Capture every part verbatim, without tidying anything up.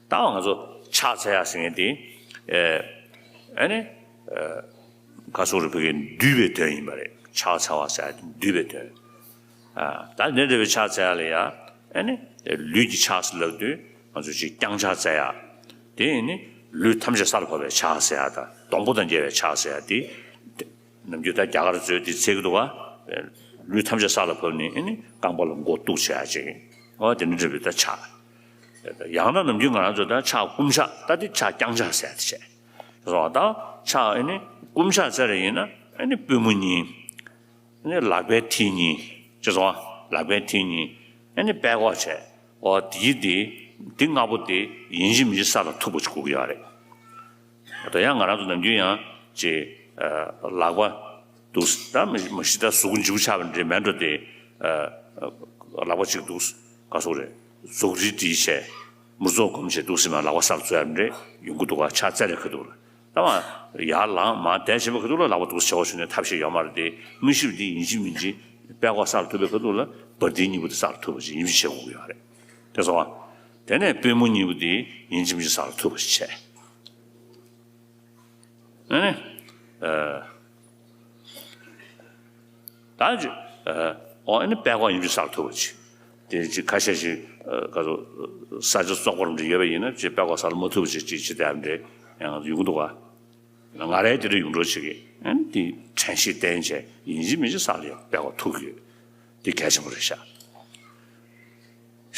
ད་ང་ཚོ་ཕྱག་འཚལ་ཡ་ཟེར་མཁན་དེ་ཨ་ནི་ག་སོགས་རེ་བོད་སྐད་འདུས་པའི་དོན་ཡིན་པ་རེད། ཕྱག་འཚལ་བ་ཟེར་ཡ་དེ་འདུས་པའི་དོན། ད་འདི་འདྲ་བའི་ཕྱག་འཚལ་ཡ་ལ་ཡ་ཨ་ནི་ལུས་ཀྱི་ཕྱག་ཟེར་ལབ་དུས་ང་ཚོ་ཅིག་བརྐྱང་ཕྱག་འཚལ་ཡ། དེ་ཡིན་ནི་ལུས་ཐམས་ཅད་ས་ལ་ཕབ་པའི་ཕྱག་ཟེར་ཡ་དང་སྡོང་པོ་དང་མཇལ་བའི་ཕྱག་ཟེར་ཡ་དེ། ནམ་རྒྱུན་ད་རྒྱ་གར་ཚོས་དེ་འཚལ་གྱི་འདུག་ག་ལུས་ཐམས་ཅད་ས་ལ་ཕབ་ནས་ཨ་ནི་རྐང་པ་ལ་མགོ་གཏུགས་བྱས་ཅིག་འོ་དེ་འདྲ་འདྲ་བའི་ད་ཕྱག་ཡང་ན་ནམ་རྒྱུན་ང་རང་ཚོ་ད་ཕྱག་བསྐུམ་ཕྱག་ད་དེ་ཕྱག་བརྐྱང་ཕྱག་ཟེར་ཡ་དེ་བྱས། སོང་ད་ཕྱག་ཨ་ནི་བསྐུམ་ཕྱག་ཟེར་ཡ་ཡིན་ན་ཨ་ནི་པུས་མོ་གཉིས། ཨ་ནི་ལག་པའི་མཐིལ་གཉིས། ཅེས་སོང་ལག་པའི་མཐིལ་གཉིས། ཨ་ནི་པད་ཀོག་བྱས། འོ་དེ་དེ་དེ་ལྔ་པོ་དེ་ཡིན་གཅིག་མིན་གཅིག་ས་ལ་ཐུག་པ་ཅིག་དགོས་ཀྱི་ཡོད་རེད། ད་ཡང་ང་རང་ཚོ་ནམ་རྒྱུན་ཡང་ཅེ། ལག་པ་འདུག་ད་མ་གཞི་ད་གཟུགས་འཇིགས་པོ་ཆགས་པ་འདྲ་མེད་འགྲོ་དེ། ལག་པ་གཅིག་འདུག་ག་སོག་རེད། གཟུགས་རིས་བྲིས་བྱས། མུར་ཙོག་སྒོམ་བྱས་འདུག་ཟེར་མ་ལག་པ་ས་ལ་འཛུལ་ཡ་འདྲ་ཡོང་གི་འདུག་ག་ཕྱག་འཚལ་ཡ་ཁ་ཐུག་ལ། ད་མ་ཡར་ལངས་མར་བསྡད་བྱེད་པ་ཁ་ཐུག་ལ་ལག་པ་འདུག་བྱེད་དགོས་བྱུང་ནས་ཐབས་ཤེས་ཡོད་མ་རེད་དེ། དངོས་གཞི་འདི་ཡིན་གཅིག་མིན་གཅིག་པད་ཀོག་ས་ལ་ཐུག་པའི་ཁ་ཐུག་ལ་བར་མཐིལ་གཉིས་པོ་དེ་ས་ལ་ཐུག་པ་ཞིག་ཡིན་གཅིག་བྱེད་དགོས་ཀྱི་ཡོད་རེད། དེ་སོང་བ། དེ་ནས་པུས་མོ་གཉིས་པོ་དེ་ཡིན་གཅིག་མིན་གཅིག་ས་ལ་ཐུག་པ་ཞིག་བྱས། ཨ་ནི། ཨ། ད་ཅི། ཨ། འོ་ཨ་ནི་པད་ཀོག་ཡིན་གཅིག་ས་ལ་ཐུག་པ་ཅིག་དེ་ཅིག་ཁ་ཤས་ཤིག་ཨ། ག་ཚོད། ས་ཆ་བཙོག་པ་རུ་འདྲ་ཡོད་པ་ཡིན་ན་ཅིག་པད་ཀོག་ས་ལ་མ་ཐུག་པ་ཅིག་ཅིག་ཅིག་བསྡད་པ་འདྲ་ཡང་ཡོང་གི་འདུག་ག་ང་རའི་དེ་འདྲ་ཡོང་འགྲོ་ཅིག་གི་ཨ་ནི་དེ་དྲན་ཤེས་བསྟེན་བྱས་ཡིན་གཅིག་མིན་གཅིག་ས་ལ་ཡང་པད་ཀོག་ཐུག་གི་ཡོད། དེ་གལ་ཆེན་པོ་རེད་ཤག་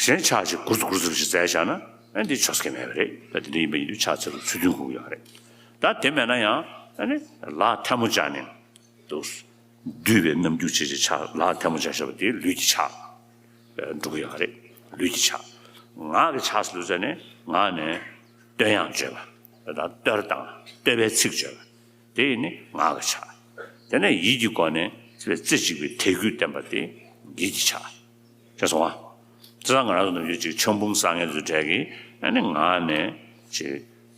གཞན་ཕྱག་ཅིག་གུར་གུར་ཟུར་ཞིག་བཙལ་བཞག་ན་ཨ་ནི་འདི་ཆོག་ས་གི་མེད་པ་རེད། ད་དེ་འདྲ་ཡིན་པ་ཡིན་དུས་ཕྱག་འཚལ་ལ་ཚུལ་མཐུན་དགོས་ཀྱི་ཡོད་རེད། ད་དེ་མེད་ན་ཡང་ཨ་ནི་ལག་ཐལ་མོ་སྦྱར་ནས་འདུག་འདུས་པའི་རྣམ་འགྱུར་བྱེད་ཅིག་ཕྱག་ལག་ཐལ་མོ་སྦྱར་བཞག་པ་དེ་ལུས་ཀྱི་ཕྱག་འགྲོ་གི་ཡོད་རེད། ལུས་ཀྱི་ཕྱག་ངག་གི་ཕྱག་ཟེར་ལུས་ཟེར་ནས་ངག་ནས་བསྟོད་དབྱངས་བརྗོད་པ། ད་བསྟོད་དང་བསྟོད་པའི་ཚིག་བརྗོད་པ། དེ་ཡིན་ནི་ངག་གི་ཕྱག་དེ་ནས་ཡིད་ཀྱི་སྒོ་ནས་རྩེ་གཅིག་པའི་དད་གུས་བསྟན་པ་དེ་ཡིད་ཀྱི་ཕྱག་ཅེས་སོང་བ། དེ་ཚང་ང་རང་ཚོ་ནམ་རྒྱུན་ཅིག་ཕྱག་འབུམ་བསང་མཁན་ཚོའི་གྲས་ཀྱིས་ཨ་ནི་ངག་ནས་ཅིག་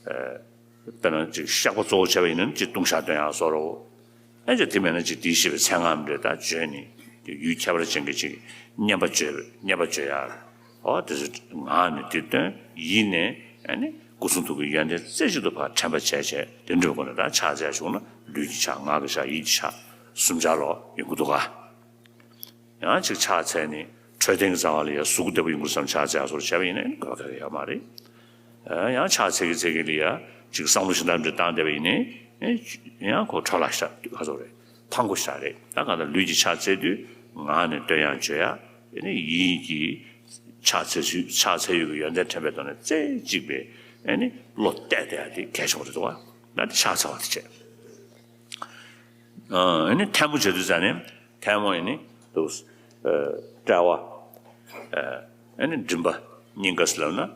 ཨ། དཔེར་ན་ཅིག་བཤགས་པ་གཙོ་བོ་བྱས་པ་ཡིན་ན་ཅིག་ལྟུང་བཤགས་བསྟོད་དབྱངས་སོགས་རོ། ཨ་ཅིག་དེ་མེད་ན་ཅིག་དེའི་ཞེས་པའི་མཚན་སྔགས་འདྲ་ད་བརྗོད་ནི་དེ་ཡུལ་ཁྱད་པར་ཅན་གྱི་ཅིག་བསྙེན་པ་བརྗོད་བསྙེན་པ་བརྗོད་ཡ། ཨོ་དེ་ཚོ་ངག་ནས་དེ་བཏོན་ཡིད་ནས་ཨ་ནི་སྐུ་གསུང་ཐུགས་ཀྱི་ཡོན་ཏན་རྩེ་གཅིག་ཏུ་ཕར་དྲན་པ་བྱས་བྱས་དེ་འདྲའི་སྒོ་ནས་ད་ཕྱག་འཚལ་བྱུང་ན་ལུས་ཀྱི་ཕྱག་ངག་གི་ཕྱག་ཡིད་ཀྱི་ཕྱག་གསུམ་ཆར་ལོ་ཡོང་གི་འདུག་ག་ཡང་ཅིག་ཕྱག་འཚལ་ནས་འཕྲོད་བསྟེན་གྱི་རྩ་བ་ལ་ཡང་གཟུགས་བདེ་པོ་ཡོང་གི་བསམ་ཕྱག་འཚལ་སོགས་བྱས་པ་ཡིན་ན་ཨ་ནི་དགོས་པ་ག་གེ་ཡོད་མ་རེད། ཡང་ཕྱག་འཚལ་གྱི་འཚལ་གྱི་ལ་ཡ་ཅིག་བསམ་བློ་ཞིག་འདྲ་འདྲ་བཏང་བསྡད་པ་ཡིན་ནའི་ཡང་ཁོ་འཕྲོ་བརླག་ཤག་ག་ཚོད་རེད། ཐང་གོ་ཤག་རེད། ད་གང་ལྟར་ལུས་ཀྱི་ཕྱག་འཚལ་དུས་ངག་ནས་བསྟོད་དབྱངས་བརྗོད་ཡ། དེ་ནས་ཡིད་ཀྱིས་ཕྱག་འཚལ་ཚུལ་ཕྱག་འཚལ་ཡུལ་གྱི་ཡོན་ཏན་དྲན་པའི་ཐོག་ནས་རྩེ་གཅིག་པའི་ཨ་ནི་བློ་གཏད་བསྡད་ཡ་དེ་གལ་ཆེན་པོ་རེད་འདུག་བ། ད་དེ་ཕྱག་འཚལ་བ་དེ་བྱས། ཨ་ནི་ཐལ་མོ་སྦྱར་དུས་ཙ་ནས་ཐལ་མོ་ཡིན་ནི་འདུག་དཔྲལ་བ། ཨ་ནི་མགྲིན་པ་སྙིང་ག་ཟེར་ལབ་ན་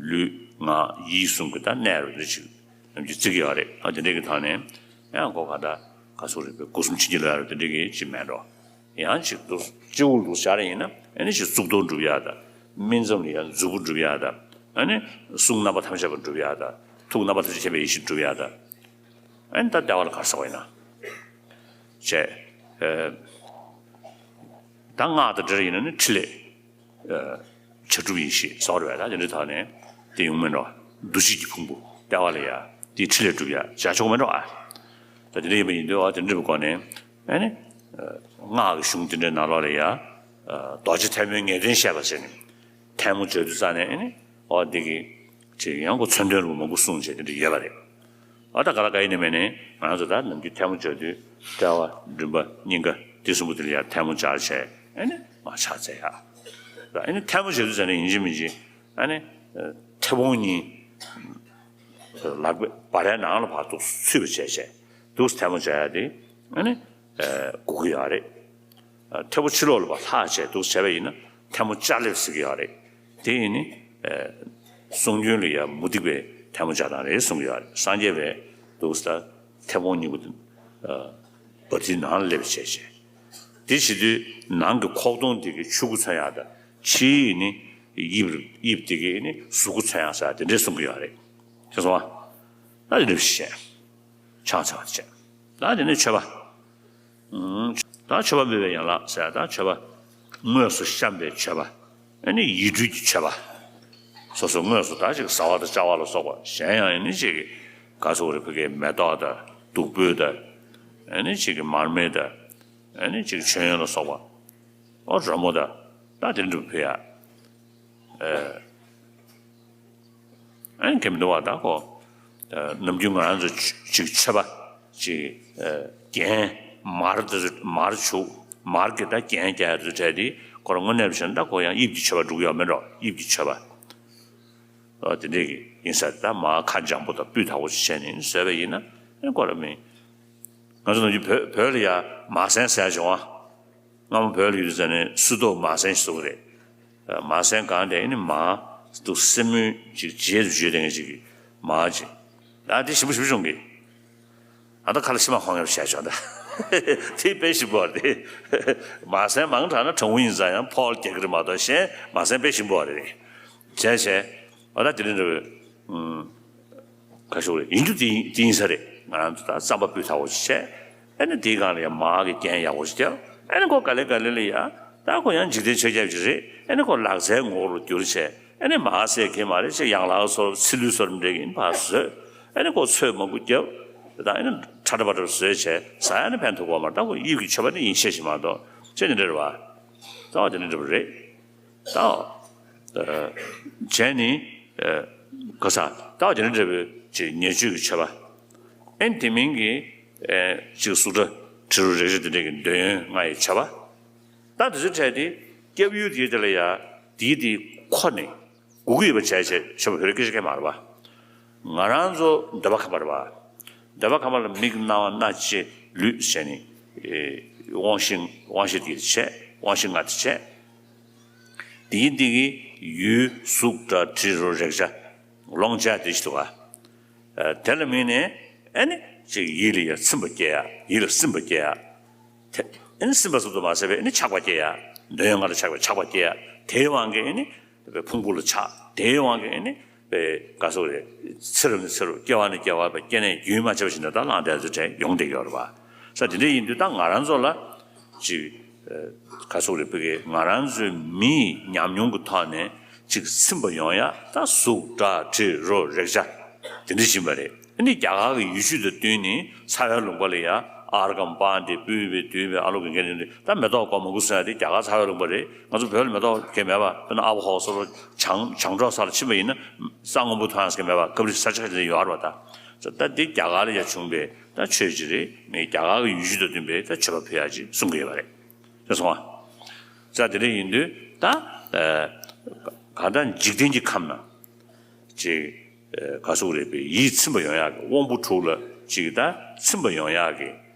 ལུས་ངག་ཡིད་གསུམ་གྱི་ད་གནས་རུ་འདི་ཅིག་ནམ་རྒྱུན་བརྩི་གི་ཡོད་རེད། ཨ་དེ་འདྲའི་གི་ཐོག་ནས་ཡང་སྒོ་ག་ད་ག་སོགས་རིག་པའི་སྒོ་གསུམ་ཕྱིན་ཅི་ལོག་ཡ་རུ་དེ་འདྲའི་གི་ཅིག་མེད་འགྲོ། ཡང་ཅིག་འདུག་སྤྱི་བོ་འདུག་སྦྱར་ཡིན་ན་ཨ་ནི་ཅིག་གཙུག་ཏོར་སྒྲུབ་ཡ་ད། སྨིན་མཚམས་ལ་ཡང་མཛུབ་བུ་སྒྲུབ་ཡ་ད། ཨ་ནི་གསུང་རྣམ་པ་ཐམས་ཅད་པ་སྒྲུབ་ཡ་ད། ཐུགས་རྣམ་པ་ཐམས་ཅད་མཁྱེན་པའི་ཡེ་ཤེས་སྒྲུབ་ཡ་ད། ཨ་ནི་ད་ལྟ་བ་ལ་ག་རེ་ཟེར་བ་ཡིན་ན། བྱས། ཨ། ད་སྔགས་དང་འབྲེལ་ཡིན་ན་ནི་ཕྲིན་ལས། ཨ། བྱ་གྲུབ་ཡེ་ཤེས་ཟེར་བ་རེད་པ། ད་དེ་འདྲའི་ཐོག་ནས་དེ་ཡོང་མེད་འགྲོ། འདུ་བྱེད་ཀྱི་ཕུང་པོ་ལྟེ་བ་ལ་ཡ་དེའི་ཕྲིན་ལས་སྒྲུབ་ཡ་བྱ་ཆོག་མེད་འགྲོ་ཨ། ད་དེ་འདྲ་ཡིན་པ་ཡིན་དུས་ཨ་དེ་འདྲ་བའི་སྒོ་ནས་ཨ་ནི། ཨ། སྔགས་ཀྱི་གཞུང་དེ་འདྲའི་ནང་ལོགས་ལ་ཡ། ཨ། རྡོ་རྗེ་ཐལ་མོའི་ངེས་དོན་བཤད་པ་ཟེར་ནས་ཐལ་མོ་སྦྱར་དུས་ཙ་ནས་ཨ་ནི་ཨོ་འདི་གི་ཅིག་ཡང་ཁོ་མཚོན་དོན་རུ་མང་པོ་གསུངས་བྱས་དེ་འདྲ་ཡོད་པ་རེད། ཨ་ད་ག་ལ་ག་ཡིན་ནི་མེད་ནི་ང་ཚོ་ད་ནམ་རྒྱུན་ཐལ་མོ་སྦྱར་དུས་དཔྲལ་བ་མགྲིན་པ་སྙིང་ག་དེ་གསུམ་པོ་དེ་ལ་ཡང་ཐལ་མོ་སྦྱར་བྱས་ཨ་ནི་མར་ཕྱག་འཚལ་ཡ། ད་ཨ་ནི་ཐལ་མོ་སྦྱར་དུས་ཙ་ནས་ཡིན་གཅིག་མིན་གཅིག་ཨ་ནི་མཐེ་བོང་གཉིས་ལག་པའི་བར་ཡ་ནང་ལ་ཕར་འདུག་ཚུད་པ་བྱས་བྱས་འདུག་ཐལ་མོ་སྦྱར་ཡ་དེ་ཨ་ནི་དགོས་ཀྱི་ཡོད་རེད། མཐེ་བོ་ཕྱི་ལོགས་ལ་ཕར་ལྷག་བྱས་འདུག་བྱས་པ་ཡིན་ན་ཐལ་མོ་སྦྱར་ལེབ་ཟེར་གྱི་ཡོད་རེད། དེ་ཡིན་ནི། གསུང་རྒྱུན་ལ་ཡང་མུ་སྟེགས་པའི་ཐལ་མོ་སྦྱར་སྟངས་རེད་གསུང་གི་ཡོད་རེད། སངས་རྒྱས་པས་འདུག་ས་མཐེ་བོང་གཉིས་པོ་དེ་བ་དེའི་ནང་ལ་སླེབས་བྱས་བྱས། དེ་བྱེད་དུས་ནང་གི་ཁོག་སྟོང་དེ་གི་ཆུ་ཁུ་མཚོན་ཡག་དང་ཕྱིའི་ནི་དབྱིབས་དབྱིབས་དེ་གི་ནི་གཟུགས་པོ་མཚོན་ཡག་ས་དེ་འདྲས་གསུང་གི་ཡོད་རེད། ཤེས་སོང་ཨ། ད་དེ་འདྲས་བྱས། ཕྱག་འཚལ་བ་བྱས། ད་དེ་ནས་མཆོད་པ། ད་མཆོད་པ་འབུལ་བའི་ཡན་ལག་ཟེར་ད་མཆོད་པ། དངོས་སུ་བཤམས་པའི་མཆོད་པ། ཨ་ནི་ཡིད་སྤྲུལ་གྱི་མཆོད་པ། སོ་སོ་དངོས་སུ་ད་ཅིག་བཟའ་བ་དང་བཅའ་བ་ལ་སོགས་པ། གཞན་ཡང་ཨ་ནི་ཅིག་ག་ཚོད་རེད། ཕ་གིའི་མེ་ཏོག་དང་བདུག་སྤོས་དང་། ཨ་ནི་ཅིག་མར་མེ་དང་། ཨ་ནི་ཅིག་མཆོད་ཡོན་ལ་སོགས་པ། ཨོ་རོལ་མོ་དང་། ད་དེ་འདྲ་ཕུལ་ཡ། ཨ་ནི་གལ་མི་འདུག་བ། ད་ཁོ་ནམ་རྒྱུན་ང་རང་ཚོ་ཅིག་མཆོད་པ་ཅིག་རྒྱན་མར་དེ་ཚོ་མར་བྱུག་མར་གྱི་ད་རྒྱན་རྒྱག་ཡ་དེ་ཚོ་བྲལ་ཏེ། ཁོ་རང་དངོས་གནས་བྱས་ན་ད་ཁོ་ཡང་དབྱིབས་ཀྱི་མཆོད་པ་འགྲུབ་ཡོད་མེད་འགྲོ། དབྱིབས་ཀྱི་མཆོད་པ། ཨ་དེ་འདྲས་ཀྱི་ཡིན་ས། ད་མར་ཁ་འཇམ་པོ་དང་སྤུས་དག་པོ་ཞིག་བྱས་ནས་བཟོས་པ་ཡིན་ན་ཨེ་ཁོ་རང་མིན། ང་ཚོ་ནམ་རྒྱུན་བོད་བོད་ལ་ཡ་མར་སེང་ཟེར་བྱུང་བ། སྔ་མོ་བོད་ལ་ཡོད་དུས་ཙམ་ནས་སུ་ཏོག་མར་སེང་ཞིག་བཟོ་གི་རེད། མར་སེང་གང་དེ་ཨེ་ནི་མར་འདུག་སེན་མོ་ཅིག་རྗེས་སུ་འཇུས་དེ་འདྲས་ཅིག་གི་མར་ཅིག་ད་དེ་ཞིམ་པོ་ཞིམ་པོ་བྱུང་གི། ཨ་ད་ཁ་ལ་ཕྱི་མ་ཁོང་ཡང་བཤད་ཆོག་ད། དེ་དཔེ་ཞིམ་པོ་རེད། མར་སེང་མང་དྲགས་ན་གྲང་མོ་ཡིན་ཙང་ཡང་ཕོག་རྒྱག་གི་རེད་མ་གཏོགས། གཞན་མར་སེང་དཔེ་ཞིམ་པོ་རེད། བྱས་བྱས། ཨ་ད་དེ་རིང་འདྲ་བའི་ཁ་ཤོག་རེད། ཡིན་རྒྱུ་དེ་ཡིན་ས་རེད། ང་རང་ཚོ་ད་རྩམ་པ་སྤུས་དག་པོ་ཞིག་བྱས། ཨ་ནི་དེའི་སྒང་ལ་ཡང་མར་གྱི་རྒྱན་ཡག་པོ་ཞིག་བརྒྱབ། ཨ་ནི་ཁོ་ག་ལེ་ག་ལེ་ལ་ཡ། ད་ཁོ་ཡང་འཇིག་རྟེན་ཆོས་སྐྱབས་ཅིག་རེད། ཨ་ནི་ཁོ་ལག་རྩལ་ངོ་བོ་རུ་གྱུར་བྱས། ཨ་ནི་མར་ཟེར་གྱི་མ་རེད། ཅིག་ཡང་ལག་བཟོ་རུ་ཚི་ལུ་བཟོ་རུ་འདྲ་གི་ཡིན་ཕར་བཟོས། ཨ་ནི་ཁོ་ཚོས་མང་པོ་བརྒྱབ། ད་ཨ་ནི་ཁྲ་ཁྲ་པ་ཏྲ་བཟོས་བྱས་ཟ་ཡ་ནི་ཕན་ཐོགས་པ་མ་རེད། ད་ཁོ་དབྱིབས་ཀྱི་མཆོད་པ་ནི་ཡིན་ཤེས་ཞིག་མ་གཏོགས་ཅི་ནི་འདྲ་རེད་བ། རྩ་བ་དེ་ནི་འདྲ་པོ་རེད། ད་བྱས་ནི་ག་ས་ད་དེ་ནི་འདྲ་པོའི་ཅིག་ཉེར་སྤྱོད་ཀྱི་མཆོད་པ། ཨེ་དེ་མིན་གྱི་ཅིག་གཟུགས་སྒྲ་དྲི་རོ་རེག་བྱ་དེ་འདྲ་གི་འདོད་ཡོན་ལྔ་ཡི་མཆོད་པ། ད་དེ་ཚོའི་གྲས་དེ་སྐྱབས་ཡུལ་དེ་དེ་ལ་ཡ་དེའི་དེ་ཁོ་ནས་སྒུག་གི་ཡོད་པ་བྱས་བྱས་བྱས་པ་བོད་རིགས་སྐད་ཆ་སྐད་མ་རེད་པ། ང་རང་ཚོ་འདོད་པ་ཁམས་པ་རེད་པ། འདོད་པ་ཁམས་པ་ལ་མིག་རྣ་བ་སྣ་ལྕེ་ལུས་བྱས་ནས་དབང་ཤེས་དབང་ཤེས་དེ་བྱས། དབང་ཤེས་ལྔ་དེ་བྱས། དེའི་འདི་གི་ཡུལ་གཟུགས་སྒྲ་དྲི་རོ་རེག་བྱ་ལོངས་སྤྱོད་དེ་ཞིག་འདུག་ག་དེ་ལ་དམིགས་ནས་ཨེ་ནི་ཅིག་ཡིད་ལ་ཡ་ཚིམ་པ་སྐྱེ་ཡ། ཡིད་ལ་སིམ་པ་སྐྱེ་ཡ། དེ་ཨེ་ནི་སིམ་པ་ཙམ་དུ་མ་ཟད་པའི་ཨེ་ནི་ཆགས་པ་སྐྱེ་ཡ། འདོད་ཡོན་ལྔ་ལ་ཆགས་པའི་ཆགས་པ་སྐྱེ་ཡ། དེའི་དབང་གིས་ཨེ་ནི་ཕུང་པོ་ལ་ཆགས། དེའི་དབང་གིས་ཨེ་ནི་ག་སོགས་རེད། ཚེ་རབས་ནས་ཚེ་རབས་སྐྱེ་བ་ནས་སྐྱེ་བ་བའི་སྐྱེ་གནས་རྒྱུན་མ་ཆད་པ་ཞིག་ད་ལྟ་བླངས་བསྡད་ཚུལ་དྲན་ཡོང་བསྡད་ཡོད་རེད་པ། ས་དེ་འདྲ་ཡིན་དུས་ད་ང་རང་ཚོ་ལ་ཅིག་ག་སོགས་རེད། ཕ་གི་ང་རང་ཚོའི་མིའི་ཉམས་མྱོང་གི་ཐོག་ནས་ཅིག་ཚིམ་པ་ཡོང་ཡ་ད་གཟུགས་སྒྲ་དྲི་རོ་རེག་བྱ་དེ་འདྲ་ཡིན་པ་རེད། ཨ་ནི་རྒྱ་གར་གྱི་ཡུལ་ཤུལ་དང་བསྟུན་ནས་ཚ་བའི་ལུང་པ་ལ་ཡ་ཨར་གམ་པང་སྟེ་སྤོས་པའི་དུས་པའི་ཨ་ལོ་གི་འགན་ནི་ད་མེ་ཏོག་སྐོར་མང་པོ་ཟེར་ཡ་དེ་རྒྱ་གར་ཚ་བའི་ལུང་པ་རེད། ང་ཚོ་བོད་ལ་མེ་ཏོག་གས་མེད་པ། དཔེར་ན་ཨ་བོ་ཧོ་སོགས་ལ་བྱང་བྱང་ཕྱོགས་ས་ལ་ཕྱིན་པ་ཡིན་ན་ས་སྔོན་པོ་མཐོང་ཡ་ཟེར་གི་མེད་པ། སྐབས་རེ་ས་ཆ་ཁ་ཤས་ལ་ཡོད་རེད་པ། ད་ད་དེ་རྒྱ་གར་ལ་ཡ་བྱུང་བའི་ད་ཆོས་ཅིག་རེད། མི་རྒྱ་གར་གྱི་ཡུལ་ཤུལ་དང་བསྟུན་པའི་ད་མཆོད་པ་ཕུལ་ཡ་ཅིག་གསུང་གི་ཡོད་པ་རེད། ཤེས་སོང་ཨ། ས་དེ་འདྲ་ཡིན་དུས་ད་གང་ལྟར་འཇིག་རྟེན་གྱི་ཁམས་ན་ཅིག་ག་སོགས་རེད་པས་ཡིད་ཚིམ་པ་ཡོང་ཡག་གི་དབང་པོ་དྲུག་ལ་ཅིག་ད་ཚིམ་པ་ཡོང་ཡག་གི་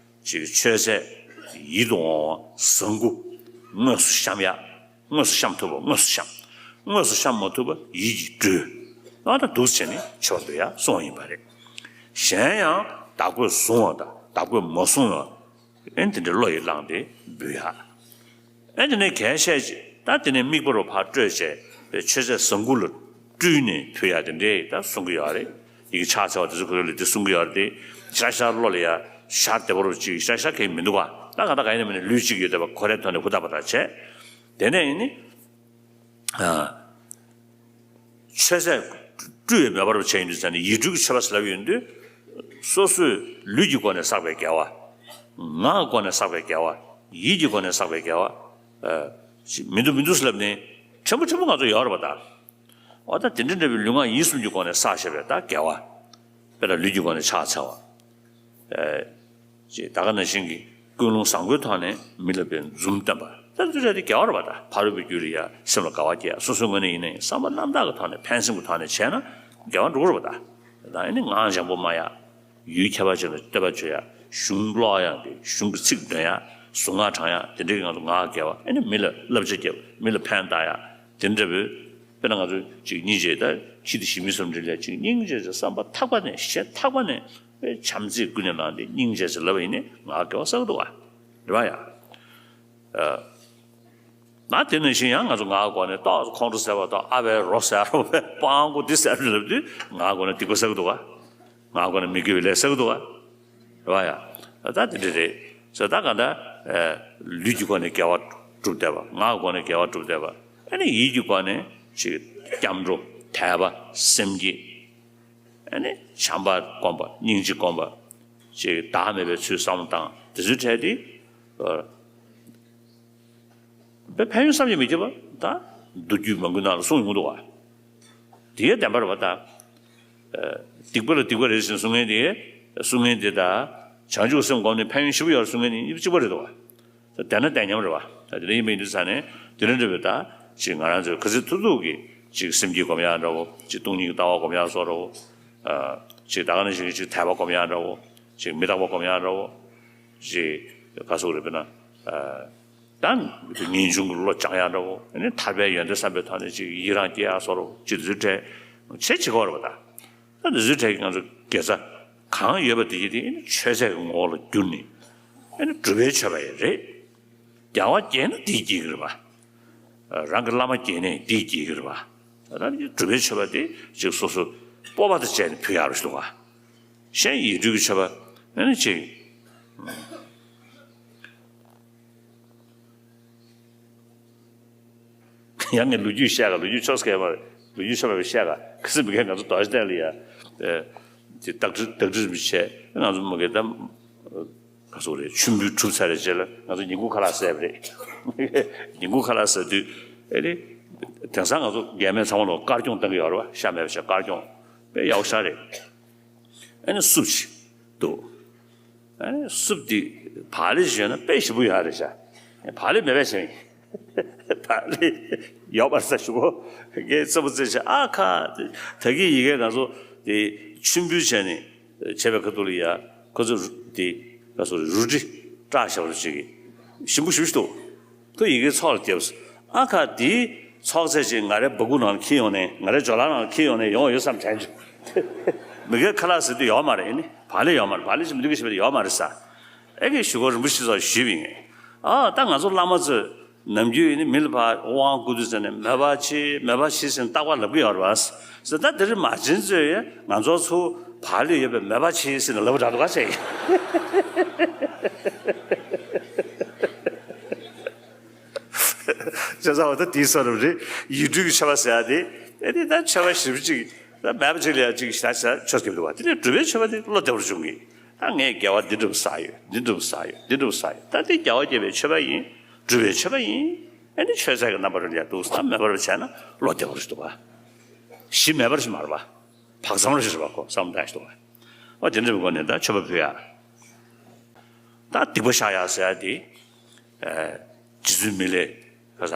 ཅིག་མཆོད་རྫས་ཡིད་དུ་འོང་བ་བཟང་པོ་དངོས་སུ་བཤམས་ཡག་དངོས་སུ་བཤམས་ཐུབ་པ་དངོས་སུ་བཤམས། དངོས་སུ་བཤམས་མ་ཐུབ་པ་ཡིད་ཀྱིས་སྤྲུལ། ཨ་ད་འདུག་བྱས་ནས་མཆོད་པ་འབུལ་ཡག་གསུངས་པ་ཡིན་པ་རེད། གཞན་ཡང་བདག་པོས་བཟུང་བ་དང་བདག་པོས་མ་བཟུང་བ། ཨེ་དེ་འདྲའི་བློ་ཡིས་བླངས་ཏེ་འབུལ་ཡག་ཨེ་དེ་ནས་གལ་བཤད་ཅིག་ད་དེ་ནས་དམིགས་པ་རུ་ཕར་སྤྲོས་བྱས་པའི་མཆོད་རྫས་བཟང་པོ་ལ་སྤྲུལ་ནས་ཕུལ་ཡག་དེ་འདྲས་ད་གསུང་གི་ཡོད་རེད། ཡི་གེ་ཕྱག་འཚལ་བ་དེ་ཚོ་ཁོ་རང་ལ་དེ་གསུང་གི་ཡོད་རེད་དེ། ཤར་ཤར་བློ་ལ་ཡ་ཤར་བདེ་བ་རུ་ཅིག་ཤར་ཤར་གང་ཡང་མི་འདུག་ག་ད་ག་ད་ག་ཡིན་ན་མིན་ན་ལུས་གཅིག་ཡོད་བསྡད་པ་ཁོ་རའི་ཐོག་ནས་ཧུར་ཐག་པ་ཐག་བྱས། དེ་ནས་ཡིན་ནི། མཆོད་རྫས་སྤྲུལ་བའི་མོས་པ་རུ་བྱས་ཡིན་དུས་ཙང་ནས་ཡིད་སྤྲུལ་གྱི་མཆོད་པ་ཟེར་ལབ་ཡོང་དུས། སོ་སོའི་ལུས་ཀྱི་སྒོ་ནས་བསགས་པའི་དགེ་བ། ངག་གི་སྒོ་ནས་བསགས་པའི་དགེ་བ། ཡིད་ཀྱི་སྒོ་ནས་བསགས་པའི་དགེ་བ། མི་འདུག་མི་འདུག་ཟེར་ལབ་ནས་ཕྲན་བུ་ཕྲན་བུ་ང་ཚོ་ཡོད་རེད་པ་ད། འོ་ད་དེ་འདྲ་འདྲ་བའི་ལུས་ངག་ཡིད་གསུམ་གྱི་སྒོ་ནས་བསགས་བཞག་པའི་ད་དགེ་བ། དཔེར་ན་ལུས་ཀྱི་སྒོ་ནས་ཕྱག་འཚལ་བ། ཅེས་ད་ག་ནང་བཞིན་གྱི་ཀུན་སློང་བཟང་པོའི་ཐོག་ནས་མི་ལ་དཔེ་འཛུམ་བསྟན་པ། ད་འདི་རེད་དེ་དགེ་བ་རེད་པ་ད། ཕ་རོལ་པོའི་རྒྱུད་ལ་ཡ་སེམས་ལ་དགའ་བ་སྐྱེ་ཡ། སོ་སོའི་ངོས་ནས་ཡིན་ན་ཡང་བསམ་པ་རྣམ་དག་གི་ཐོག་ནས་ཕན་སེམས་ཀྱི་ཐོག་ནས་བྱས་ན་དགེ་བ་འགྲོ་གི་རེད་པ་ད། ད་ཨེ་ནི་ངག་འཇམ་པོ་སྨྲ་ཡ། ཡུལ་ཁྱད་པར་ཅན་ལ་བསྟོད་པ་བརྗོད་ཡ། གཞུང་ཀློག་ཡ་དེ་གཞུང་གི་ཚིག་འདོན་ཡ། གཟུངས་སྔགས་བགྲང་ཡ་དེ་འདྲའི་ང་ཚོ་ངག་དགེ་བ། ཨེ་ནི་མི་ལ་བསླབ་བྱ་རྒྱབ། མི་ལ་ཕན་བཏགས་ཡ། དེ་འདྲ་བོའི་དཔེར་ན་ང་ཚོ་ཅིག་སྙིང་རྗེ་ད་ཁྱི་དེ་ཞི་མི་སོམ་འདྲ་ལས་ཅིག་སྙིང་རྗེ་ཟེར་བསམ་པ་ཐག་པ་ནས་ཞེ་ཐག་པ་ནས་དཔེ་བྱམས་བརྩེས་ཀུན་ནས་བསླངས་ཏེ་སྙིང་རྗེ་ཟེར་ལབ་པ་ཡིན་ནའི་ངག་དགེ་བ་བསགས་འདུག་ག་རེད་པ་ཡ། ན་དེ་ནང་བཞིན་ཡང་ང་ཚོ་ངག་སྒོ་ནས་ཏོག་ཙམ་ཁོང་ཁྲོ་ཟེར་བ་དང་ཨ་བའི་རོ་ཟེར་བ་སྤང་གོ་འདི་ཟེར་ལབ་དུས་ངག་སྒོ་ནས་སྡིག་པ་བསགས་འདུག་ག་ངག་སྒོ་ནས་མི་དགེ་བའི་ལས་བསགས་འདུག་ག་རེད་པ་ཡ། ད་དེ་འདྲ་རེད་ཟེར། ད་ག་འདྲ་ལུས་ཀྱི་སྒོ་ནས་དགེ་བ་སྒྲུབ་བསྡད་པ། ངག་གི་སྒོ་ནས་དགེ་བ་སྒྲུབ་བསྡད་པ། ཨ་ནི་ཡིད་ཀྱི་སྒོ་ནས་ཅིག་སྐྱབས་འགྲོ་ དད་པ་སེམས་བསྐྱེད། ཨ་ནི་བྱམས་པ་སྒོམ་པ་སྙིང་རྗེ་སྒོམ་པ། ཅིག་བདག་མེད་པའི་ཚུལ་བསམ་བློ་བཏང་དེ་ཚོའི་གྲས་དེ། དཔེ་ཕན་ཡོན་བསམ་གྱིས་མི་ཁྱབ་པ་ད་མདོ་རྒྱུད་མང་པོའི་ནང་ལ་གསུངས་ཡོང་གི་འདུག་བ། དེའི་བདེན་པ་རེད་བ་ད། སྡིག་པ་ལ་སྡིག་པ་རེད་ཟེར་གསུང་མཁན་དེ། གསུང་མཁན་དེ་ད། བྱང་ཆུབ་སེམས་སྒོམ་ནས་ཕན་ཡོན་ཞེ་པོ་ཡོད་རེད་གསུང་མཁན་དེ་གཉིས་གཅིག་པ་རེད་འདུག་བ། བདེན་ན་བདེན་མཉམ་རེད་བ། དེ་འདྲ་ཡིན་པ་ཡིན་དུས་ཙང་ནས་དེ་འདྲ་འདྲ་བའི་ད་ཅིག་ང་རང་ཚོའི་ག་ཚོད་ཐུབ་ཐུབ་ཀྱིས་ཅིག་སེམས་བསྐྱེད་སྒོམ་ཡག་འདྲ་བོ། ཅིག་སྟོང་ཉིད་ཀྱི་ལྟ་བ་སྒོམ་ཡག་སོགས་འདྲ་བོ། ཅིག་ད་ག་ནང་བཞིན་གྱི་ཅིག་དད་པ་སྒོམ་ཡག་འདྲ་བོ། ཅིག་མི་རྟག་པ་སྒོམ་ཡག་འདྲ་བོ། ཅིག་ག་སོགས་རེད་དཔེར་ན། ད་ངེས་འབྱུང་གི་བློ་སྦྱང་ཡག་འདྲ་བོ། ཨ་ནི་ཐར་པའི་ཡོན་ཏན་བསམ་པའི་ཐོག་ནས་ཅིག་ཡི་རང་སྐྱེ་ཡག་སོགས་རོ་ཅིག་དེ་ཚོའི་གྲས་བྱེད་བྱེད་ཀྱི་ཡོད་རེད་པ་ད། ད་དེ་ཚོའི་གྲས་ཀྱི་ང་ཚོ་དགེ་རྩ་གང་ཡོད་པ་དེ་ཡིན་དེ་ཨ་ནི་ཆོས་ཚད་ཀྱི་ངོ་བོ་ལ་བསྒྱུར་ནས་ཨ་ནི་སྒྲུབ་པའི་མཆོད་པ་ཡང་རེད། རྒྱལ་བ་དགྱེས་ན་དེས་དགྱེས་ཀྱི་རེད་པ། རང་གི་བླ་མ་དགྱེས་ནས་དེས་དགྱེས་ཀྱི་རེད་པ། ད་ནི་སྒྲུབ་པའི་མཆོད་པ་དེ་ཅིག་སོ་སོ་སྤོབས་པ་དང་བཅས་ནས་ཕུལ་ཡག་རེད་ཞུ་འདུག་ག་གཞན་ཡིག་འབྲུ་གི་མཆོད་པ་ཨ་ནི་ཅིག་ཡང་ངས་ལོ་རྒྱུས་བཤད་ག་ལོ་རྒྱུས་ཆོག་སྐད་མ་རེད། ལོ་རྒྱུས་ཆོག་པ་བཤད་ག་ག་ཚོད་མི་གས་ང་ཚོ་རྡོ་རྗེ་གདན་ལ་ཡ། དེ་བདག་ཁྲི་བདག་ཁྲི་རིན་པོ་ཆེ་ང་ཚོ་མི་གས་ད་ག་ཚོད་རེད། མཆོད་འབུལ་གྲུབ་ཚར་རེད་རྗེས་ལ་ང་ཚོ་ཉིན་གུང་ཁ་ལག་ཟས་པ་རེད། ཉིན་གུང་ཁ་ལག་ཟ་དུས་ཨེ་རེད། དེང་སང་ང་ཚོ་རྒན་མེད་ཚང་མ་ལ་དཀར་སྐྱོང་བཏང་གི་ཡོད་རེད་བ། ཤ་མེད་པ་བྱས་དཀར་སྐྱོང་དཔེ་ཡག་པོ་ཞེ་དྲག་རེད། ཨ་ནི་སུབ་ཅིག་འདུག་ཨ་ནི་སུབ་འདི་བག་ལེབ་ཅིག་ཡོད་ན་དཔེ་ཞིམ་པོ་ཡོད་རེད་ཤག་བག་ལེབ་མེད་པས་བྱས་ཡིན། བག་ལེབ་ཡོད་པར་ས་ཞུ་གོ་ངས་རྩེད་མོ་རྩེ་བྱས་ཨ་ཁ། ད་གིན་ཡི་གེ་ང་ཚོ་དེ་མཆོད་འབུལ་བྱས་ནས་བྱས་པའི་ཁ་ཐུག་ལ་ཡ་ཁོ་ཚོ་དེ་ང་ཚོ་རུ་ཏྲི་བཀྲ་ཤག་རུ་ཅིག་ཞིམ་པོ་ཞུ་ཞུ་འདུག་ཁོ་ཡི་གེ་ཚོགས་ལ་བརྒྱབ། ཨ་ཁ་དེའི་ཚོགས་ཚད་ཅིག་ང་རའི་སྦ་ཁུག་ནང་ལ་འཁྱེར་ཡོང་ནས་ང་རའི་ཇོ་ལགས་ནང་ལ་འཁྱེར་ཡོང་ནས་ཡོང་ཡོད་བསམ་དྲན་བྱུང་། མི་གའི་ཁ་ལག་ཟེར་དུས་ཡོད་མ་རེད་ཨ་ནི། བག་ལེབ་ཡོད་མ་རེད། བག་ལེབ་ཅིག་མི་འདུག་གི་ཞེས་པ་དེ་ཡོད་མ་རེད་ས། ཨེ་གི་ཞུ་གོ་རིན་པོ་ཆེ་ཚོ་ཞུས་པ་ཡིན། ཨ་ད་ང་ཚོ་བླ་མ་ཚོས་ནམ་རྒྱུན་ཡིན་ནི་མི་ལ་ཕར་དབང་བསྐུར་དུས་ཟེར་ནས་མོས་པ་ཆེ་མོས་པ་ཆེ་ཟེར་ནས་རྟག་པར་ལབ་གི་ཡོད་རེད་བ། ཟེར་ད་དེ་རིང་མ་བྱན་ཚོས་ཡ་ང་ཚོ་ཚོ་བག་ལེབ་ཡོད་པའི་མོས་པ་ཆེ་ཟེར་ནས་ལབ་པ་འདྲ་འདུག་ག་བྱས་ཡིན། བྱས་ཙང་འོ་ད་དེའི་ས་རུ་རེད། ཡིག་འབྲུ་གི་མཆོད་པ་ཟེར་ཡ་དེ། ཨེ་དེ་ད་མཆོད་པ་ཞིབ་ཅིག་ད་མེད་པ་ཅིག་ལ་ཡ་ཅིག་ཞེ་དྲག་ཆོས་སྐྱིད་འདུག་བ། དེ་ནས་སྒྲུབ་པའི་མཆོད་པ་དེ་བློ་བདེ་བོར་བྱུང་གི། ད་ངས་དགེ་བ་འདི་འདྲ་བོ་བསགས་ཡོད། འདི་འདྲ་བོ་བསགས་ཡོད། འདི་འདྲ་བོ་བསགས་ཡོད། ད་དེ་རྒྱལ་བ་དགྱེས་པའི་མཆོད་པ་ཡིན། སྒྲུབ་པའི་མཆོད་པ་ཡིན། ཨེ་ནི་མཆོད་རྫས་ཀྱི་རྣམ་པར་ཡ་འདུག་ས་མེད་པར་བྱས་ན་བློ་བདེ་བོར་ཞིག་འདུག་བ། གཞི་མེད་པར་ཞིག་མ་རེད་བ། བག་ཙམ་རེ་ཞིག་རེད་བ་ཁོ་བསམ་བློ་བཏང་ཞིག་འདུག་བ། འོ་དེ་འདྲ་བའི་སྒོ་ནས་ད་མཆོད་པ་ཕུལ་ཡ། ད་སྡིག་པ་བཤགས་ཡག་ཟེར་ཡག་དེ། རྗེ་བཙུན་མི་ལས་ག་ས།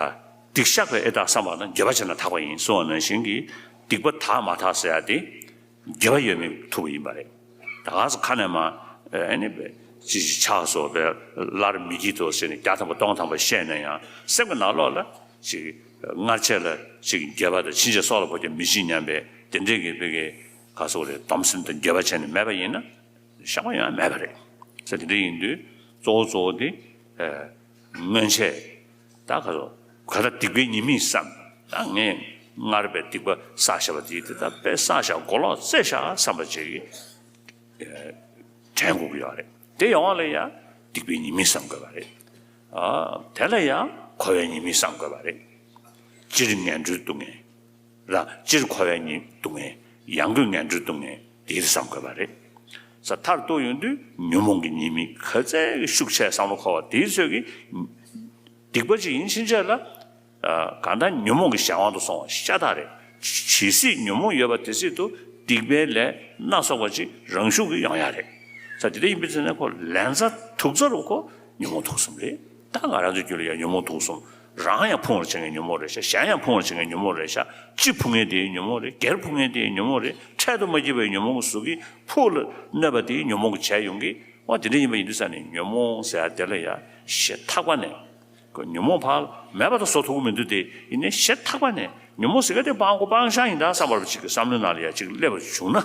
སྡིག་བཤགས་པའི་ཨེ་བདག་བསམ་པ་ན་འགྱོད་པ་བྱས་ན་དག་པ་ཡིན་གསུངས་པ་ནང་བཞིན་གྱི་སྡིག་པ་དག་མ་དག་ཟེར་ཡག་དེ་འགྱོད་པ་ཡོད་མི་ཐུག་པ་ཡིན་པ་རེད། ད་ག་ས་ཁ་ནས་མ་ཨེ་ནི་ཅི་ཞིག་ཆགས་སོ་པའི་སླར་མི་བགྱིད་དོ་ཟེར་ནས་བརྒྱ་ཐམ་པ་སྟོང་ཐམ་པ་བཤད་ན་ཡང་སེམས་ཀྱི་ནང་ལོགས་ལ་ཅིག་སྔར་ཆད་ལ་ཅིག་འགྱོད་པ་དང་ཕྱིན་ཆད་སྲོག་ལ་བབ་ཀྱང་མི་བགྱིད་སྙམ་པའི་དེ་འདྲས་ཀྱི་བོད་ཀྱི་ག་སོགས་རེད་སྡོམ་སེམས་དང་འགྱོད་པ་བྱས་ནས་མེད་པ་ཡིན་ན། བཤགས་པ་ཡང་མེད་པ་རེད། ས་དེ་འདྲ་ཡིན་དུས་གཙོ་བོ་གཙོ་བོ་དེ། སྔོན་ཆད། ད་ག་རེ་ག་ད་སྡིག་པའི་ཉེས་དམིགས་བསམ། ད་ངས་སྔར་བས་སྡིག་པ་བསགས་བཞག་པ་དེ་དེ་ད་དཔེ་བསགས་བཞག་གོ་ལོག་རྩེ་བཞག་བསམ་པ་ཅིག་དྲན་དགོས་ཀྱི་ཡོད་རེད། དེ་ཡོང་བ་ལ་ཡང་སྡིག་པའི་ཉེས་དམིགས་བསམ་དགོས་པ་རེད། དེ་ལ་ཡང་འཁོར་བའི་ཉེས་དམིགས་བསམ་དགོས་པ་རེད། སྤྱིར་ངན་འགྲོའི་སྡུག་བསྔལ། ར་སྤྱིར་འཁོར་བའི་ཉེས་སྡུག་བསྔལ། ཡང་སྒོས་ངན་འགྲོའི་སྡུག་བསྔལ་དེ་བསམ་དགོས་པ་རེད། ས་མཐར་གཏུགས་ཡོང་དུས་ཉོན་མོངས་ཀྱི་ཉེས་དམིགས་ག་ཚད་ཤུགས་ཆེ་བསམ་བློ་འཁོར་བ་དེའི་ཚོད་ཀྱིས། སྡིག་པ་ཅིག་ཡིན་ཕྱིན་ཆད་ལ། གང་ལྟར་ཉོན་མོངས་ཀྱི་གཞན་དབང་དུ་སོང་བ་ཤ་སྟག་རེད། ཇི་སྲིད་ཉོན་མོངས་ཡོད་པ་དེ་སྲིད་དུ་སྡིག་པའི་ལས་སྣ་ཚོགས་པ་ཅིག་རང་ཤུགས་ཀྱིས་ཡོང་ཡ་རེད། ས་དེ་འདྲ་ཡིན་པའི་ཚེ་ན་ཁོ་ལན་ཚ་དུག་རྩ་རུ་ཁོ་ཉོན་མོངས་དུག་གསུམ་རེད། ད་ང་རང་ཚོའི་རྒྱུད་ལ་ཡང་ཉོན་མོངས་དུག་གསུམ། རང་ཡང་ཕུང་བར་བྱེད་མཁན་ཉོན་མོངས་རེད་ཤག་གཞན་ཡང་ཕུང་བར་བྱེད་མཁན་ཉོན་མོངས་རེད་ཤག་གཅིག་ཕུང་མཁན་དེ་ཉོན་མོངས་རེད། སྒེར་ཕུང་མཁན་དེ་ཉོན་མོངས་རེད། འཕྲལ་དུ་མ་སྐྱེས་པའི་ཉོན་མོངས་ཀྱི་གཟུགས་ཀྱི་ཕུག་ལ་གནོད་པ་དེ་ཉོན་མོངས་ཀྱི་བྱས་ཡོང་གི། འོ་དེ་འདྲ་ཡིན་པ་ཡིན་དུས་ས་ནས་ཉོན་མོངས་ཟེར་ཡ་དེ་ལ་ཡ་ཞེ་ཐག་པ་ནས། ཉོན་མོངས་ཕར་མེད་པ་དང་བཟོ་ཐུབ་ཀྱི་མི་འདུག་དེ་ཡིན་ནའི་ཞེ་ཐག་པ་ནས་ཉོན་མོངས་ཟེར་མཁན་དེ་སྤང་དགོས་སྤང་བྱ་ཡིན་ད་བསམ་པ་རུ་གཅིག་གི་བསམ་བློའི་ནང་ལ་ཡ་གཅིག་སླེབས་པར་བྱུང་ན།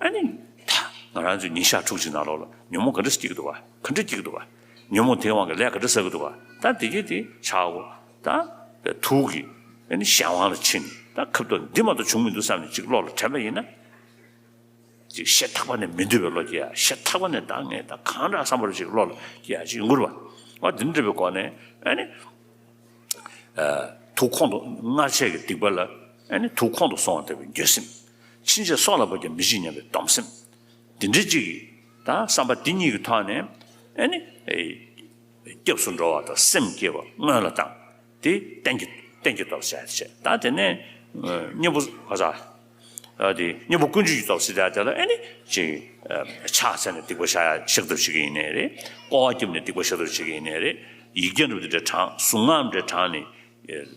ཨ་ནི། ད་ང་རང་ཚོའི་ཉིན་ཞག་དྲུག་ཅིག་ནང་ལོགས་ལ་ཉོན་མོངས་ག་འདྲ་སྐྱེ་གི་འདུག་བ། ག་འདྲ་སྐྱེ་གི་འདུག་བ། ཉོན་མོངས་དེའི་དབང་གིས་ལས་ག་འདྲ་བསགས་ཀྱི་འདུག་བ། ད་དེ་གས་དེ་ཆག་སྒོ། ད། དུག་གིས། ཨ་ནི་གཞན་དབང་ལ་ཕྱིན། ད་ཁབ་ཏོ་འདི་མ་གཏོགས་བྱུང་མི་འདུག་བསམ་ནས་གཅིག་བློ་ལ་དྲན་པ་ཡིན་ན། ཅིག་ཞེ་ཐག་པ་ནས་མི་འདོད་པའི་བློ་སྐྱེ་ཡ། ཞེ་ཐག་པ་ནས་ད་ངས་ད་གང་འདྲ་བསམ་པ་རུ་ཅིག་བློ་ལ་སྐྱེ་ཡ་ཅིག་ཡོང་གི་རེད་བ། འོ་དེ་འདྲ་བའི་སྒོ་ནས་ཨ་ནི། ཨ། དུག་ཁོང་དུ་སྔར་ཆད་ཀྱི་སྡིག་པ་ལ་ ཨ་ནི་ཐུགས་ཁོང་དུ་སོང་བ་ལྟ་བུའི་འགྱོད་སེམས། ཕྱིན་ཆད་སྲོག་ལ་བབ་ཀྱང་མི་འཇིགས་སྙམ་པའི་སྡོམ་སེམས། འདི་འདྲའི་ཅིག་ད་བསམ་པ་འདི་གཉིས་ཀྱི་ཐོག་ནས་ཨ་ནི་སྐྱབས་སུ་འགྲོ་བ་དང་སེམས་བསྐྱེད་པ་སྔོན་ལ་བཏང་། དེ་གཏན་གྱི་གཏན་གྱི་སྟོབས་ཟེར་ཡ་དེ་བྱས། ད་དེ་ནས་གཉེན་པོ་ག་ས་ཨ་དེ་གཉེན་པོ་ཀུན་འབྱུང་གི་སྟོབས་ཟེར་ཡ་དེ་ལ་ཨ་ནི་ཅིག་ཕྱག་འཚལ་ནས་སྡིག་པ་བཤགས་ཡ་བཤགས་ཐབས་བྱེད་ཀྱི་ཡིན་ནའི་རེད། སྐོར་བ་བརྒྱབ་ནས་སྡིག་པ་བཤགས་ཐབས་བྱེད་ཀྱི་ཡིན་ནའི་རེད། ཡིག་བརྒྱ་འགྲུབ་དེ་འདྲ་བགྲངས། གཟུངས་སྔགས་འདྲ་བགྲངས་ནས་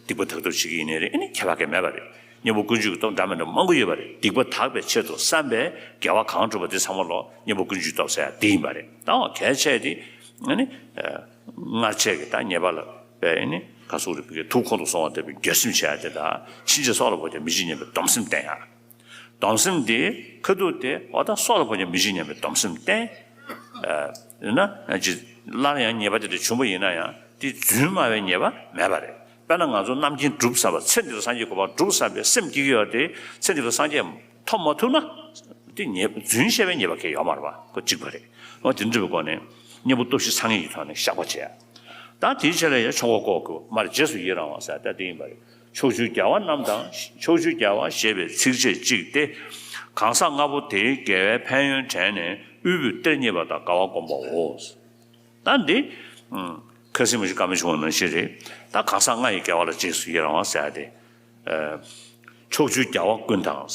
སྡིག་པ་དག་ཐབས་བྱེད་ཀྱི་ཡིན་ནའི་རེད། ཨ་ནི་ཁྱད་པར་གང་མེད་པ་རེད། གཉེན་པོ་ཀུན་འབྱུང་གི་སྟོབས་འདྲ་མི་འདྲ་མང་པོ་ཡོད་པ་རེད། སྡིག་པ་དག་པའི་ཆེད་དུ་བསམ་པའི་དགེ་བ་གང་བསྒྲུབས་པ་དེ་ཚང་མ་ལོ་གཉེན་པོ་ཀུན་འབྱུང་གི་སྟོབས་ཟེར་ཡ་དེ་ཡིན་པ་རེད། ད་གལ་ཆེ་དེ་ཨ་ནི་སྔར་ཆད་ཀྱི་ད་ཉེས་པ་ལ་བས་ཨ་ནི་ག་སོགས་རེད་བུ་གའི་ཐུགས་ཁོང་དུ་སོང་བ་ལྟ་བུའི་འགྱོད་སེམས་བྱེད་ཡ་དེ་དང་ཕྱིན་ཆད་སྲོག་ལ་བབ་ཀྱང་མི་འཇིགས་སྙམ་པའི་སྡོམ་སེམས་བསྟེན་ཡ། སྡོམ་སེམས་དེ་ཁ་ཐུག་དེ་འོ་ད་སྲོག་ལ་བབ་ཀྱང་མི་འཇིགས་སྙམ་པའི་སྡོམ་སེམས་བསྟེན། ཡིན་ན་ཅི་སླར་ཡང་ཉེས་པ་དེ་འདྲ་བྱུང་བ་ཡིན་ན་ཡང་དེ་རྫུན་སྨྲ་བའི་ཉེས་པ་མེད་པ་རེད། དཔེར་ན་ང་ཚོ་རྣམ་མཁྱེན་སྒྲུབ་བསམ་པ། ཚེ་འདི་ལ་སངས་རྒྱས་གོ་འཕང་སྒྲུབ་བསམ་པའི་སེམས་སྐྱེ་གི་ཡོད་དེ། ཚེ་འདི་ལ་སངས་རྒྱས་ཐོབ་མ་ཐུབ་ན་དེ་ཉེས་རྫུན་བཤད་པའི་ཉེས་པ་གང་ཡང་ཡོད་མ་རེད་པ། ཁོ་གཅིག་པ་རེད། འོ་དེ་འདྲ་བའི་སྒོ་ནས་གཉེན་པོ་སྟོབས་བཞི་ཚང་བའི་ཐོག་ནས་བཤགས་པ་བྱེད་ཡ། ད་དེའི་ཆེད་ལ་ཡང་ཆོ་ག་བཀོལ་དགོས་མ་རེད། རྗེས་སུ་ཡི་རང་བ་ཟེར་ད་དེ་ཡིན་པ་རེད། ཕྱོགས་བཅུའི་རྒྱལ་བ་རྣམས་དང་། ཕྱོགས་བཅུའི་རྒྱལ་བ་ཞེས་པའི་ཚིགས་བཅད་གཅིག་སྟེ། གང་ཟག་ལྔ་པོ་དེའི་དགེ་བའི་ཕན་ཡོན་དྲན་ནས་དབུལ་པོའི་གཏེར་རྙེད་པ་དང་དགའ་བ་བསྒོམ་པའོ། ད་འདི་ཁ་སང་མ་ཞིག་བཀའ་མོལ་བྱུང་བ་ནང་བཞིན་རེད། ད་གང་ཟག་ལྔ་ཡི་དགེ་བ་ལ་རྗེས་སུ་ཡི་རང་བ་ཟེར་ཏེ། ཕྱོགས་བཅུའི་རྒྱལ་བ་ཀུན་དང་།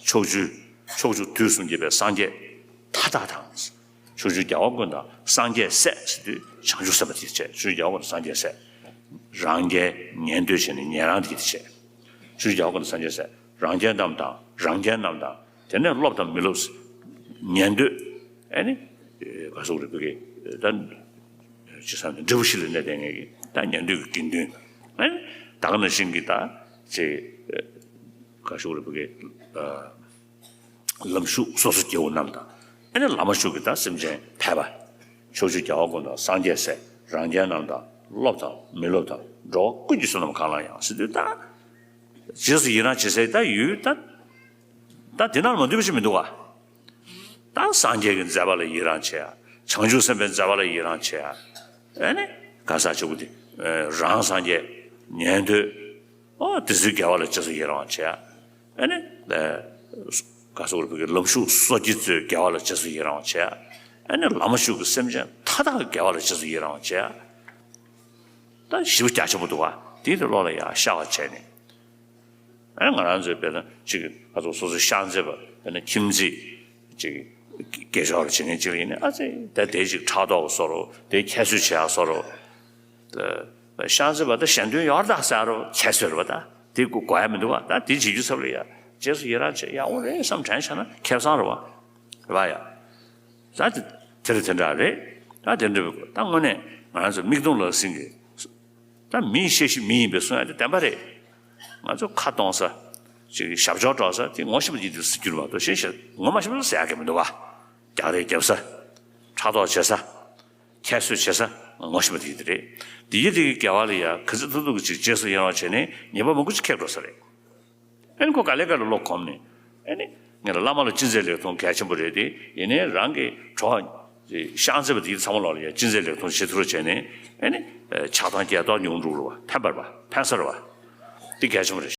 ཕྱོགས་བཅུ། ཕྱོགས་བཅུ་དུས་གསུམ་གྱི་བའི་སངས་རྒྱས་མཐའ་དག་དང་། ཕྱོགས་བཅུའི་རྒྱལ་བ་ཀུན་དང་སངས་རྒྱས་སྲས་ཟེར་དུས་བྱང་ཆུབ་སེམས་དཔའ་དེ་བྱས། ཕྱོགས་བཅུའི་རྒྱལ་བ་ཀུན་དང་སངས་རྒྱས་སྲས། རང་རྒྱལ་ཉན་ཐོས་བྱས་ནས་ཉན་རང་དེ་བྱས། ཕྱོགས་བཅུའི་རྒྱལ་བ་ཀུན་དང་སངས་རྒྱས་སྲས། རང་རྒྱལ་རྣམས་དང་། རང་རྒྱལ་རྣམས་དང་། དེ་ནས་སློབ་དང་མི་སློབ། ཉན་ཐོས། ཨ་ནི། ག་སོགས་རེད་བུ་གའི་ད། ཅི་བསམ་ནས་འབྲས་བུ་བཞི་ལ་གནས་བསྡད་མཁན་གྱི་ད་ཉན་ཐོས་ཀྱི་དགེ་འདུན། ཨ་ནི། ད་ག་ནང་བཞིན་གྱི་ད། ཅེ། ག་ཤོག་རེད་བུ་གའི། ལམ་ཞུགས་སོ་སོ་སྐྱེ་བོ་རྣམས་དང་། ཨ་ནི་བླ་མ་ཞུགས་ཀྱི་ད་སེམས་ཅན་ཕལ་པ། ཕྱོགས་བཅུའི་རྒྱལ་བ་ཀུན་དང་སངས་རྒྱས་སྲས། རང་རྒྱལ་རྣམས་དང་། སློབ་དང་མི་སློབ་དང་། འགྲོ་བ་ཀུན་གྱི་བསོད་ནམས་གང་ལ་ཡང་ཟེར་དུས་ད། རྗེས་སུ་ཡི་རང་བྱེད་སའི་ད་ཡུལ་ད། ད་དེ་ནང་ལ་མ་འདུས་པ་ཞིག་མི་འདུག་ག་ད་སངས་རྒྱས་ཀྱི་མཛད་པ་ལ་ཡི་རང་བྱེད་ཡ། བྱང་ཆུབ་སེམས་དཔའི་མཛད་པ་ལ་ཡི་རང་བྱེད་ཡ། ཨ་ནི། ག་ས་ཆོག་གི་དེ། རང་སངས་རྒྱས། ཉན་ཐོས། ཨོ་དེ་ཚོའི་དགེ་བ་ལ་རྗེས་སུ་ཡི་རང་བ་བྱེད་ཡ། ཨ་ནི། ག་སོགས་རེ་བོད་ཀྱི་ལམ་ཞུགས་སོ་སྐྱེ་ཚོའི་དགེ་བ་ལ་རྗེས་སུ་ཡི་རང་བ་བྱེད་ཡ། ཨ་ནི་བླ་མ་ཞུགས་ཀྱི་སེམས་ཅན་མཐའ་དག་གི་དགེ་བ་ལ་རྗེས་སུ་ཡི་རང་བ་བྱེད་ཡ། ད་ཞེ་པོ་རྒྱ་ཆེན་པོ་འདུག་ག་དེའི་དེ་བློ་ལ་ཡང་ཤར་བ་བྱས་ནས། ཨ་ནི་ང་རང་ཚོའི་དཔེར་ན་ཅིག་ང་ཚོ་སོ་སོའི་ཤག་མཛེས་པ་དཔེར་ན་ཁྱིམ་མཚེས་ཅིག་སྐད་ཤོར་བྱེད་མཁན་ཅིག་ཡིན་ན། ཨ་ཙི་ད་དེ་ཅིག་ཕྲག་དོག་བཟོ་རོགས། དེ་ཁྱད་གསོད་བྱེད་ཡག་བཟོ་རོགས། ཤག་མཛེས་པ་ད་ཞལ་འདོན་ཡོད་རེད་ད་ཟེར་རོགས། ཁྱད་གསོད་རེད་པ། ད་དེ་དགོས་ཡ་མི་འདུག་ག་ད་དེ་བྱེད་རྒྱུ་ཚབ་ལ་ཡ་རྗེས་སུ་ཡི་རང་བྱེད་ཡག་འོང་རེད་བསམ་དྲན་བྱས་ན་ཁེ་བཟང་རེད་པ། རེད་པ་ཡ། ད་དེ་དེ་རེད། དེ་འདྲ་རེད། ད་དེ་འདྲ་བའི་ད་དངོས་གནས་ང་རང་ཚོ་མིག་མཐོང་ལག་ཟིན་གྱི། ད་མིའི་བཤད་གཞི་མི་ཡིན་པའི་གསུང་ཡ་དེ་བདེན་པ་རེད། ང་ཚོ་ཁ་གཏོང་ས། ཅིག་ཞབས་ཕྱོགས་སྒྲོག་ས་དེ་ངོ་ཤེས་པ་ཡིན་དུས་ཟེར་རྒྱུ་མ་གཏོགས་གཞན་ཞིག་ངོ་མ་ཤེས་པ་ཟེར་ཡ་གི་མི་འདུག་ག་རྒྱག་རེས་རྒྱབ་ས། ཕྲག་དོག་བྱེད་ས། ཁྱད་གསོད་བྱེད་ས་ངོ་ཤེས་པ་དེ་ཡིན་དེ་རེད། དེ་ཡི་དེ་གི་དགེ་བ་ལ་ཡ་ག་ཚོད་ཐུབ་ཐུབ་ཀྱི་ཅིག་རྗེས་སུ་ཡི་རང་བྱས་ནས་ཉེས་པ་མང་པོ་ཅིག་ཁེགས་འགྲོ་ས་རེད། ཨ་ནི་ཁོ་ག་ལེ་ག་ལེ་བློ་གོམས་ནས། ཨ་ནི་ངས་ལ་བླ་མ་ལ་ཅི་མཛད་ལེགས་མཐོང་གལ་ཆེན་པོ་རེད་དེ། ཡིན་ནའི་རང་གི་གྲོགས་ཤག་མཛེས་པ་དེ་ཚང་མ་ལོག་ལ་ཡ་ཅི་མཛད་ལེགས་མཐོང་བྱེད་ཐུབ་རོགས་བྱས་ནས། ཨ་ནི་ཆགས་སྡང་བརྒྱད་སྟོང་ཉུང་འགྲོ་རུ་བ་ཕན་པར་བ་ཕན་སར་བ། དེ་གལ་ཆེན་པོ་རེད།